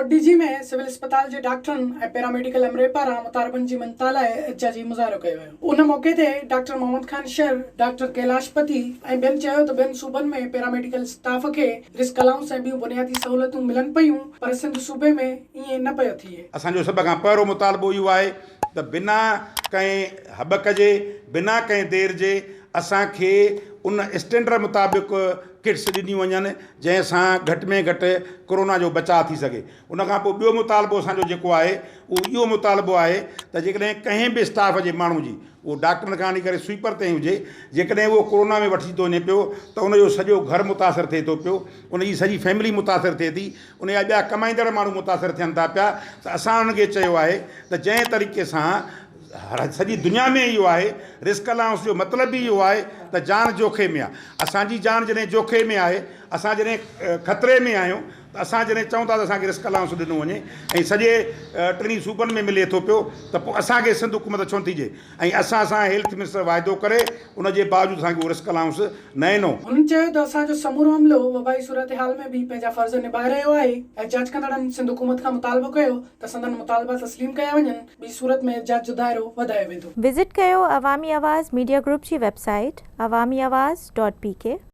Kot Diji ۾ civil اسپتال جي ڊاڪٽرن ۽ پيراميڊيڪل عملي پاران مطالبن جي مڃتا لاء احتجاجي مظاهرو ڪيو ويو. ان موقعي تي ڊاڪٽر محمد خان شر، ڊاڪٽر ڪيلاش پتي ۽ ٻين چيو ته ٻين صوبن ۾ پيراميڊيڪل اسٽاف کي رسڪ الائونس ۽ ٻيون بنيادي سهولتون ملن پيون پر سنڌ صوبي ۾ ائين نه پيو ٿئي. اسان جو سڀ کان پهريون مطالبو اهو آهي ته بنا ڪنهن هٻڪ جي، بنا ڪنهن دير جي اسان کي ان اسٽينڊرڊ مطابق ڪٽس ڏنيون وڃن جنهن سان گهٽ ۾ گهٽ ڪورونا جو بچاء ٿي سگهي. ان کان پوء ٻيو مطالبو اسان جو جيڪو آهي اهو اهو مطالبو آهي ته جيڪڏهن ڪنهن به اسٽاف جي ماڻهو جي اهو ڊاڪٽرن کان وٺي ڪري سوئيپر تائين هجي جيڪڏهن اهو ڪورونا ۾ وٺجي ٿو وڃي پيو ته ان جو سڄو گهر متاثر ٿئي ٿو پيو ان جي سڄي فيملي متاثر ٿئي ٿي ان جا ٻيا ڪمائيندڙ ماڻهو متاثر ٿين ٿا پيا ته اسان انهن کي چيو آهي ته جنهن طريقي سان سڄي دنيا ۾ اهو آهي، رسڪ الائونس جو مطلب ئي اهو آهي ته جان جوکي ۾ آهي. اسان جي جان جڏهن جوکي ۾ آهي، اسان جڏهن خطري ۾ آهيون ته اسان جڏهن چئون ٿا ته اسان کي رسڪ الائونس ڏنو وڃي ۽ سڄي ٽنهي صوبن ۾ ملي ٿو پيو ته پوء اسان کي سنڌ حڪومت ڇو نٿي ڏئي ۽ اسان سان هيلٿ منسٽر واعدو ڪري ان جي باوجود اسان کي اهو رسڪ الائونس نه ڏنو. هن چيو ته اسان جو سمورو عملو وبائي صورتحال ۾ به پنهنجا فرض نڀائي رهيو آهي. احتجاج ڪندڙن سنڌ حڪومت کان مطالبو ڪيو ته سندن مطالبا تسليم ڪيا وڃن. ٻي صورت ۾ احتجاج جو دائرو وڌايو ويندو. وزٽ ڪيو عوامي آواز ميڊيا گروپ جي website Awami Awaz dot P K.